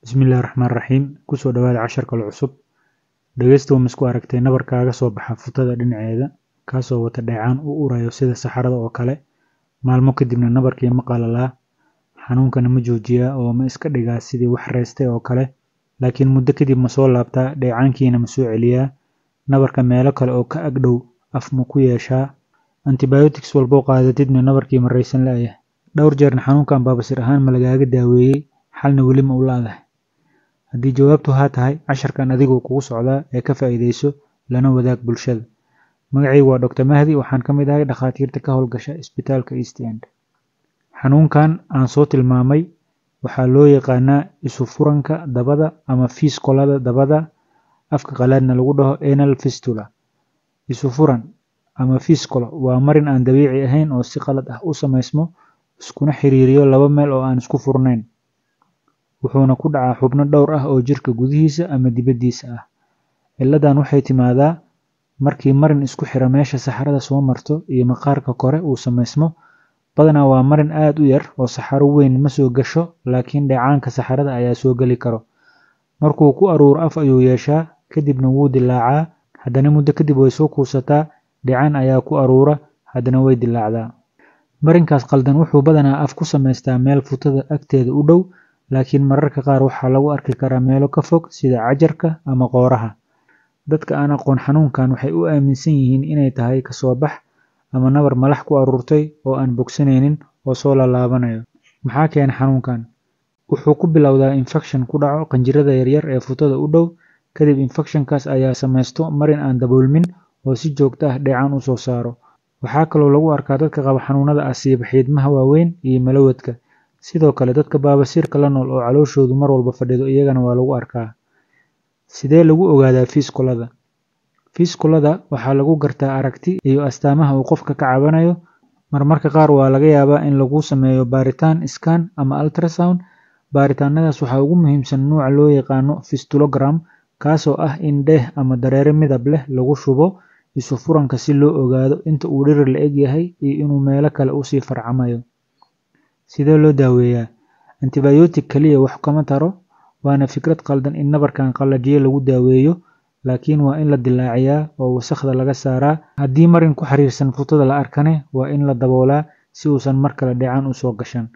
Bismillahi Raxmaani Raxiim. Kusoo dhawaada cashar kale cusub. Dhageystow, ma isku aragtay nabar kaaga soo baxa futada dhinaceeda, kaasoo wata dheecaan u urayo sida saxarada oo kale? Maalmo kadibna nabarkii ma qalalaa, xanuunkana ma joojiyaa oo ma iska dhigaa sidii wax reystay oo kale? Laakiin muddo kadib ma soo laabtaa, dheecaankiina ma soo celiyaa? Nabarka meelo kale oo ka ag dhow af ma ku yeeshaa? Antibiotics walboo qaadatidna nabarkii ma raysan la'yahay? Dhowr jeerna xanuunkan baabasiir ahaan ma lagaaga daaweeyey, xalna weli ma u la'dahay? Haddii jawaabtu haa tahay, casharkan adiguu kugu socdaa ee ka faa'iidayso, lana wadaag bulshada. Magacaygu waa Dr. Mahdi, waxaan ka mid ahay dhakhaatiirta ka howlgasha isbitaalka East End. Xanuunkan aan soo tilmaamay waxaa loo yaqaanaa isu furanka dabada ama fistulada dabada, afka qalaadna lagu dhaho anal fistula. Isu furan ama fistula waa marin aan dabiici ahayn oo si qalad ah u samaysmo, iskuna xiriiriyo laba meel oo aan isku furnayn. Wuxuuna ku dhacaa xubno dhowr ah oo jirka gudihiisa ama dibaddiisa ah. Cilladan waxay timaadaa markii marin isku xira meesha saxarada soo marto iyo maqaarka kore uu samaysmo. Badanaa waa marin aad u yar oo saxaro weyn ma soo gasho, laakiin dheecaanka saxarada ayaa soo geli karo. Markuu ku aruuro af ayuu yeeshaa, kadibna wuu dilaacaa, haddana muddo kadib way soo kuusataa, dheecaan ayaa ku aruura, haddana way dilaacdaa. Marinkaas qaldan wuxuu badanaa af ku samaystaa meel futada agteeda u dhow, laakiin mararka qaar waxaa lagu arki karaa meelo ka fog sida cajarka ama qooraha. Dadka aan aqoon xanuunkan waxay u aaminsan yihiin inay tahay kasoo bax ama nabar malax ku aruurtay oo aan bogsanaynin oo soo laalaabanayo. Maxaa keena xanuunkan? Wuxuu ku bilowdaa infekshan ku dhaco qanjirada yaryar ee futada u dhow, kadib infekshankaas ayaa samaysto marin aan daboolmin oo si joogto ah dheecaan u soo saaro. Waxaa kaloo lagu arkaa dadka qaba xanuunada asiiba xiidmaha waaweyn iyo malawadka. Sidoo kale dadka baabasiirka la nool oo calooshoodu mar walba fadhido iyagana waa lagu arkaa. Sidee lagu ogaadaa fistulada? Fistulada waxaa lagu gartaa aragti iyo astaamaha uu qofka ka cabanayo. Marmarka qaar waa laga yaabaa in lagu sameeyo baaritaan scan ama ultrasound. Baaritaanadaas waxaa ugu muhiimsan nuuca loo yaqaano fistulogram, kaasoo ah in dheeh ama dareere midab leh lagu shubo isu furanka si loo ogaado inta uu dhirir la eg yahay iyo inuu meelo kale usii farcamayo. Sidee loo daaweeyaa? Antibiotic kaliya wax kama taro, waana fikrad qaldan in nabarkan qalajiye lagu daaweeyo, laakiin waa in la dilaaciyaa oo wasakhda laga saaraa. Haddii marin ku xiriirsan futada la arkane, waa in la daboolaa si uusan mar kale dheecaan u soo gashan.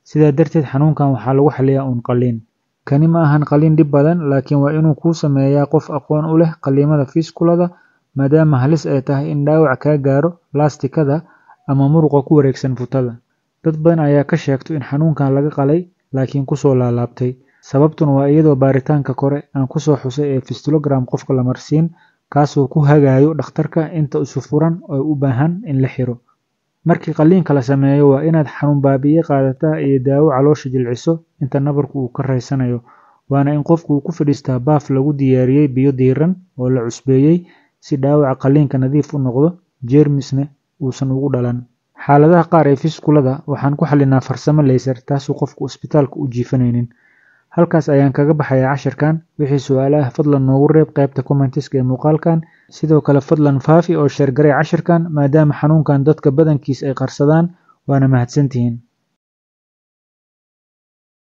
Sidaa darteed xanuunkan waxaa lagu xalliyaa uun qalliin. Kani ma ahan qalliin dhib badan, laakiin waa inuu kuu sameeyaa qof aqoon u leh qalliimada fistulada, maadaama halis ay tahay in dhaawac kaa gaaro laastikada ama muruqa ku wareegsan futada. Dad badan ayaa ka sheegto in xanuunkan laga qalay laakiin kusoo laalaabtay. Sababtuna waa iyadoo baaritaanka kore aan kusoo xusay ee fistulogram qofka la marsiin, kaasoo ku hagayo dhakhtarka inta isu furan oo u baahan in la xiro. Markii qalliinka la sameeyo waa inaad xanuun baabi'iye qaadataa iyo daawo caloosha jilciso inta nabarku uu ka raysanayo, waana in qofku uu ku fadhiistaa baaf lagu diyaariyey biyo diiran oo la cusbeeyey si dhaawaca qalliinka nadiif u noqdo, jeermisna uusan ugu dhalan. Xaaladaha qaar ee fistulada waxaan ku xallinaa farsamo laser, taasoo qofku isbitaalka u jiifanaynin. Halkaas ayaan kaga baxayaa casharkan. Wixii su'aalo ah fadlan noogu reeb qaybta commentiska ee muuqaalkan. Sidoo kale fadlan faafi oo share garee casharkan, maadaama xanuunkan dadka badankiis ay qarsadaan, waana mahadsantihiin.